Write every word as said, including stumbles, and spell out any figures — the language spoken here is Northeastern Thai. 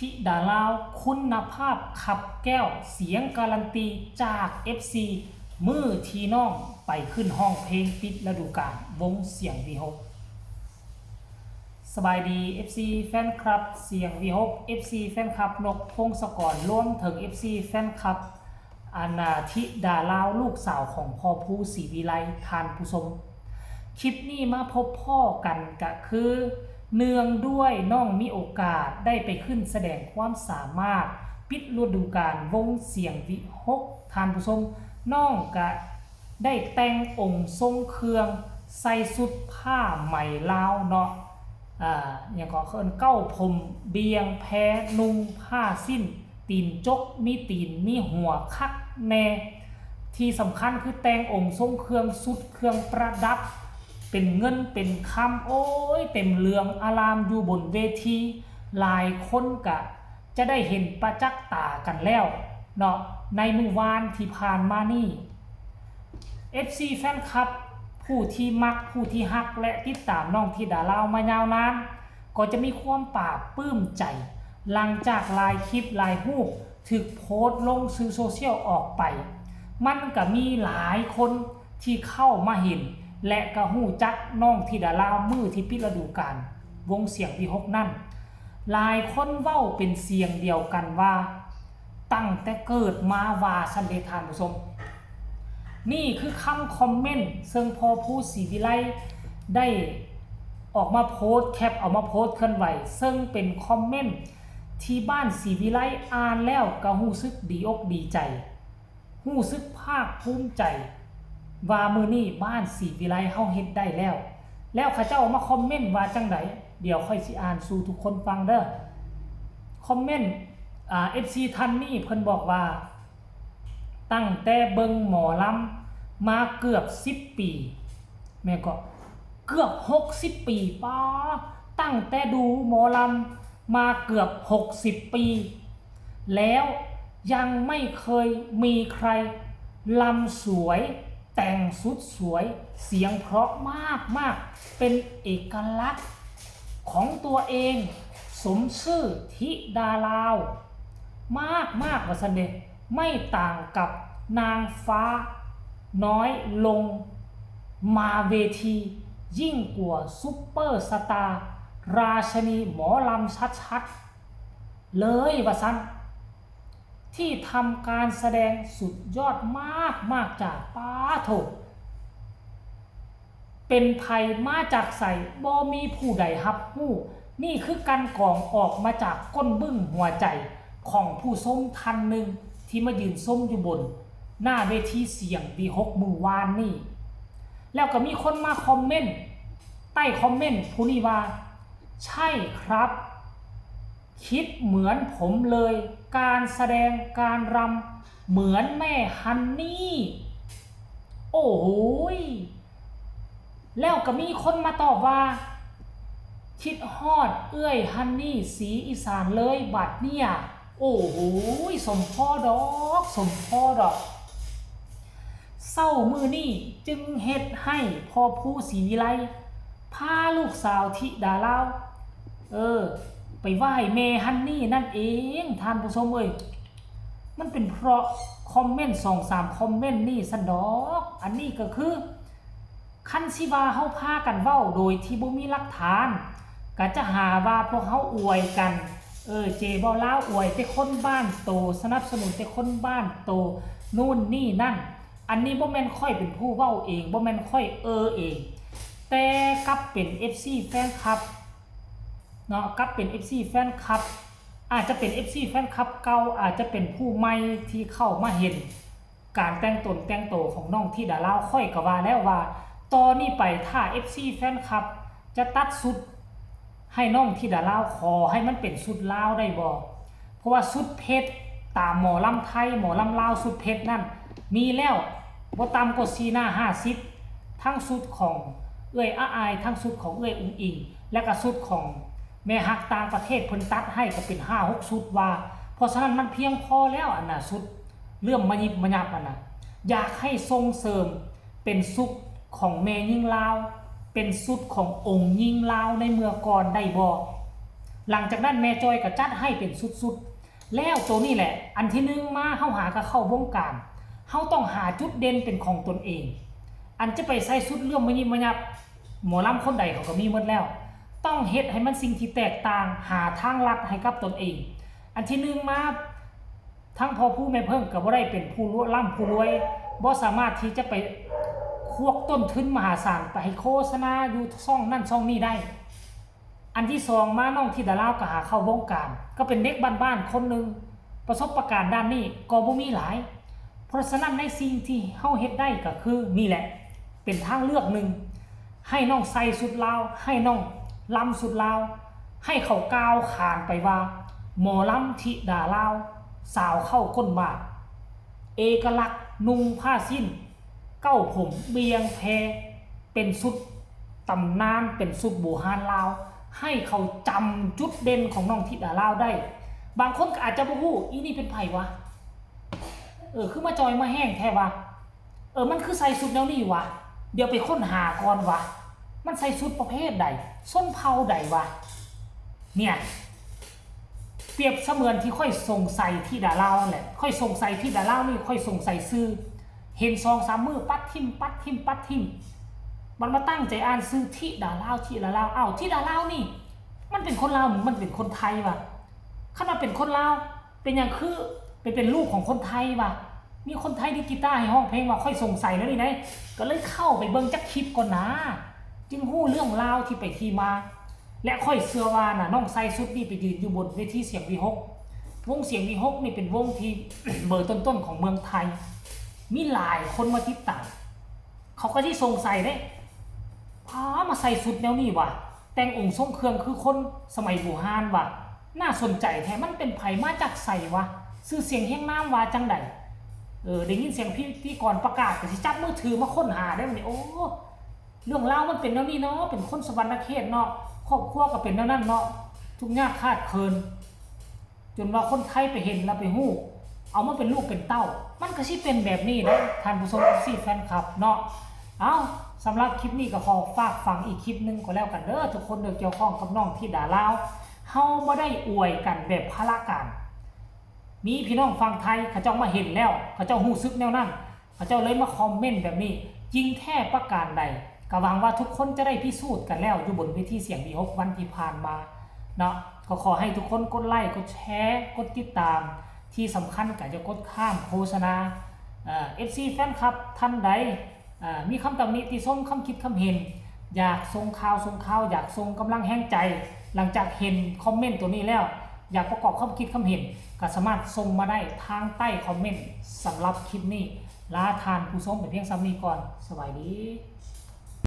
ธิดาลาวคุณภาพขับแก้ว เสียงการันตีจาก เอฟซี มื้อที่น้องไปขึ้นฮ้องเพลงปิดฤดูกาล วงเสียงวีหก สบายดี เอฟซี แฟนคลับเสียงวีหก เอฟซี แฟนคลับนกพงศกร รวมถึง เอฟซี แฟนคลับ อานาธิดาลาวลูกสาวของพ่อภูศรีวิไล ท่านผู้ชม คลิปนี้มาพบพ้อกันก็คือ เนื่องด้วยน้องมีโอกาสได้ไปขึ้นแสดงความสามารถปิดฤดูกาลวงเสียงวีหก ท่านผู้ชม น้องก็ได้แต่งองค์ทรงเครื่อง ใส่ชุดผ้าไหมลาวเนาะ อ่า หยังก็เอิ้นเก๊าผมเบียงแพ นุ่งผ้าสิ้น ตีนจก มีตีน มีหัวคักแน่ ที่สำคัญคือแต่งองค์ทรงเครื่อง ชุดเครื่องประดับ เป็นเงินเป็นคำ โอ้ย เต็มเรืองอารามอยู่บนเวที หลายคนกะจะได้เห็นประจักษ์ตากันแล้วเนาะ ในมื้อวานที่ผ่านมานี่ เอฟซี แฟนคลับ ผู้ที่มัก ผู้ที่ฮัก และติดตามน้องธิดาลาวมายาวนาน ก็จะมีความปลาบปลื้มใจ หลังจากหลายคลิปหลายรูปถูกโพสต์ลงสื่อโซเชียลออกไป มันก็มีหลายคนที่เข้ามาเห็น และก็ฮู้จักน้องธิดาลาวมื้อที่ปิดฤดูกาลวงเสียงวีหกนั่น หลายคนเว้าเป็นเสียงเดียวกันว่า ตั้งแต่เกิดมาว่าซั้นเด้ ท่านผู้ชม นี่คือคำคอมเมนต์ซึ่งพ่อภูศรีวิไลได้ออกมาโพสต์ แคปเอามาโพสต์เคลื่อนไหว ซึ่งเป็นคอมเมนต์ที่บ้านศรีวิไลอ่านแล้วก็รู้สึกดีอกดีใจ รู้สึกภาคภูมิใจ ว่ามื้อนี้บ้านศรีวิไลเฮาเฮ็ดได้แล้ว แล้วเขาเจ้ามาคอมเมนต์ว่าจั่งใด เดี๋ยวข้อยสิอ่านสู่ทุกคนฟังเด้อ คอมเมนต์ อ่า เอฟซี ท่านนี้เพิ่นบอกว่า ตั้งแต่เบิ่งหมอลำมาเกือบสิบปี แม่นก็เกือบหกสิบปี ป๊า ตั้งแต่ดูหมอลำมาเกือบหกสิบปี แล้วยังไม่เคยมีใครลำสวย แต่งชุดสวย เสียงเพราะมากๆ เป็นเอกลักษณ์ของตัวเอง สมชื่อธิดาลาว มากๆ ว่าซั้นเด้ ไม่ต่างกับนางฟ้าน้อยลงมาเวที ยิ่งกว่าซุปเปอร์สตาร์ ราชินีหมอลำชัดๆ เลยว่าซั้น ที่ทำการแสดงสุดยอดมากๆ จาก ป๊าโถ เป็นไผมาจากไส บ่มีผู้ใดรับรู้ นี่คือการกองออกมาจากก้นบึ้งหัวใจของผู้ชมท่านหนึ่งที่มายืนชมอยู่บนหน้าเวทีเสียงวีหกมื้อวานนี่ แล้วก็มีคนมาคอมเมนต์ ใต้คอมเมนต์ผู้นี้ว่า ใช่ครับ คิดเหมือนผมเลย การแสดงการรำเหมือนแม่ฮันนี่ โอ้โหย แล้วก็มีคนมาตอบว่า คิดฮอดเอื้อยฮันนี่สีอีสานเลยบัดเนี่ย โอ้โหย สมพอดอก สมพอดอก เช้ามื้อนี้จึงเฮ็ดให้พ่อภูศรีวิไล พาลูกสาวธิดาลาว เออ ไปไหว้แม่ฮันนี่นั่นเอง ท่านผู้ชมเอ้ย มันเป็นเพราะคอมเมนต์สองสามคอมเมนต์นี่ซั้นดอก อันนี้ก็คือ คันสิว่าเฮาพากันเว้าโดยที่บ่มีหลักฐาน ก็จะหาว่าพวกเฮาอวยกัน เออ เจเว้าลาวอวยแต่คนบ้านโต สนับสนุนแต่คนบ้านโต นู่นนี่นั่น อันนี้บ่แม่นข้อยเป็นผู้เว้าเอง บ่แม่นข้อยเออเอง แต่กลับเป็น เอฟซี แฟนคลับ เนาะ กลับเป็น เอฟซี แฟนคลับ อาจจะเป็น เอฟซี แฟนคลับเก่า อาจจะเป็นผู้ใหม่ที่เข้ามาเห็นการแต่งตนแต่งโตของน้องธิดาลาว ข้อยก็ว่าแล้วว่า ต่อนี้ไปถ้า เอฟซี แฟนคลับจะตัดชุดให้น้องธิดาลาว ขอให้มันเป็นชุดลาวได้บ่ เพราะว่าชุดเพชรตามหมอลำไทย หมอลำลาวชุดเพชรนั่น มีแล้วบ่ต่ำกว่าสี่หน้าห้าสิบ ทั้งชุดของเอื้อยอาอาย ทั้งชุดของเอื้อยอุ๋งอิ๋ง และก็ชุดของแม่ฮักต่างประเทศเพิ่นตัดให้ก็เป็นห้าหกชุดว่า เพราะฉะนั้นมันเพียงพอแล้วอันน่ะ ชุดเรื่องมะยิบมะยับอันน่ะ อยากให้ส่งเสริมเป็นชุดของแม่หญิงลาว เป็นชุดขององค์หญิงลาวในเมื่อก่อนได้บ่ หลังจากนั้นแม่จอยก็จัดให้เป็นชุดๆ แล้วตัวนี้แหละ อันที่หนึ่งมาเฮาหาก็เข้าวงการ เฮาต้องหาจุดเด่นเป็นของตนเอง อันจะไปใส่ชุดเรื่องมะยิบมะยับ หมอลำคนใดเขาก็มีหมดแล้ว ต้องเฮ็ดให้มันสิ่งที่แตกต่าง หาทางลัดให้กับตนเอง อันที่หนึ่งมา ทั้งพ่อผู้แม่เพิ่งก็บ่ได้เป็นผู้ร่ำผู้รวย บ่สามารถที่จะไปควักต้นทุนมหาศาลไปให้โฆษณาอยู่ช่องนั่นช่องนี้ได้ อันที่สองมาน้องธิดาลาวก็หาเข้าวงการ ก็เป็นเด็กบ้านๆคนหนึ่ง ประสบการณ์ด้านนี้ก็บ่มีหลาย เพราะฉะนั้นในสิ่งที่เฮาเฮ็ดได้ก็คือนี่แหละ เป็นทางเลือกหนึ่ง ให้น้องใส่ชุดลาว ให้น้องลำชุดลาว ให้เขากล่าวขานไปว่า หมอลำธิดาลาว สาวเข้าก้นบาท เอกลักษณ์นุ่งผ้าสิ้น เก้าผมเบียงแพ เป็นชุดตำนาน เป็นชุดโบราณลาว ให้เขาจำจุดเด่นของน้องธิดาลาวได้ บางคนก็อาจจะบ่ฮู้ อีนี่เป็นไผวะ เออ คือมาจอยมาแฮงแท้วะ เออ มันคือใส่ชุดแนวนี้วะ เดี๋ยวไปค้นหาก่อนวะ มันใส่ชุดประเภทใด ชนเผ่าใดวะ เนี่ย เปรียบเสมือนที่ข้อยสงสัยธิดาลาวนั่นแหละ ข้อยสงสัยธิดาลาวนี่ ข้อยสงสัยชื่อ เห็นสองสามมื้อปัดถิ่ม ปัดถิ่ม ปัดถิ่ม มันมาตั้งใจอ่านชื่อธิดาลาว ธิดาลาว อ้าว ธิดาลาวนี่ มันเป็นคนลาว มันเป็นคนไทยวะ คันว่าเป็นคนลาว เป็นหยังคือไปเป็นลูกของคนไทยวะ มีคนไทยดีดกีตาร์ให้ร้องเพลงวะ ข้อยสงสัยแล้วนี่ไง ก็เลยเข้าไปเบิ่งจักคลิปก่อนนะ จึงฮู้เรื่องราวที่ไปที่มา และข้อยเชื่อว่านะ น้องใส่ชุดนี้ไปยืนอยู่บนเวทีเสียงวีหก วงเสียงวีหกนี่เป็นวงที่ เบอร์ต้นๆของเมืองไทย มีหลายคนมาติดตาม เขาก็สิสงสัยเด้ พามาใส่ชุดแนวนี้วะ แต่งองค์ทรงเครื่องคือคนสมัยโบราณวะ น่าสนใจแท้ มันเป็นไผมาจากไสวะ ชื่อเสียงเฮียงนามว่าจั่งใด เออ ได้ยินเสียงพิธีกรประกาศก็สิจับมือถือมาค้นหาได้บัดนี้ โอ้ เรื่องราวมันเป็นแนวนี้เนาะ เป็นคนสะหวันนะเขตเนาะ ครอบครัวก็เป็นแนวนั้นเนาะ ทุกข์ยากขาดเขิน จนว่าคนไทยไปเห็นแล้วไปฮู้ เอามาเป็นลูกเป็นเต้า มันก็สิเป็นแบบนี้เด้อ ท่านผู้ชม เอฟซี แฟนคลับเนาะ เอ้า สำหรับคลิปนี้ก็ขอฝากฝังอีกคลิปหนึ่งก็แล้วกันเด้อ ทุกคนเด้อ เกี่ยวข้องกับน้องธิดาลาว เฮาบ่ได้อวยกันแบบพละการ มีพี่น้องฝั่งไทยเขาเจ้ามาเห็นแล้ว เขาเจ้าฮู้สึกแนวนั้น เขาเจ้าเลยมาคอมเมนต์แบบนี้ จริงแท้ประการใด ก็หวังว่าทุกคนจะได้พิสูจน์กันแล้วอยู่บนเวทีเสียงวีหกวันที่ผ่านมาเนาะ ก็ขอให้ทุกคนกดไลค์ กดแชร์ กดติดตาม ที่สำคัญก็อย่ากดข้ามโฆษณา เอ่อ เอฟซี แฟนคลับท่านใด เอ่อ มีคำตำหนิติชม คำคิดคำเห็น อยากส่งข่าวส่งข่าว อยากส่งกำลังแฮงใจ หลังจากเห็นคอมเมนต์ตัวนี้แล้ว อยากประกอบความคิดความเห็น ก็สามารถส่งมาได้ทางใต้คอมเมนต์ สำหรับคลิปนี้ ลาท่านผู้ชมไปเพียงส่ำนี้ก่อน สบายดี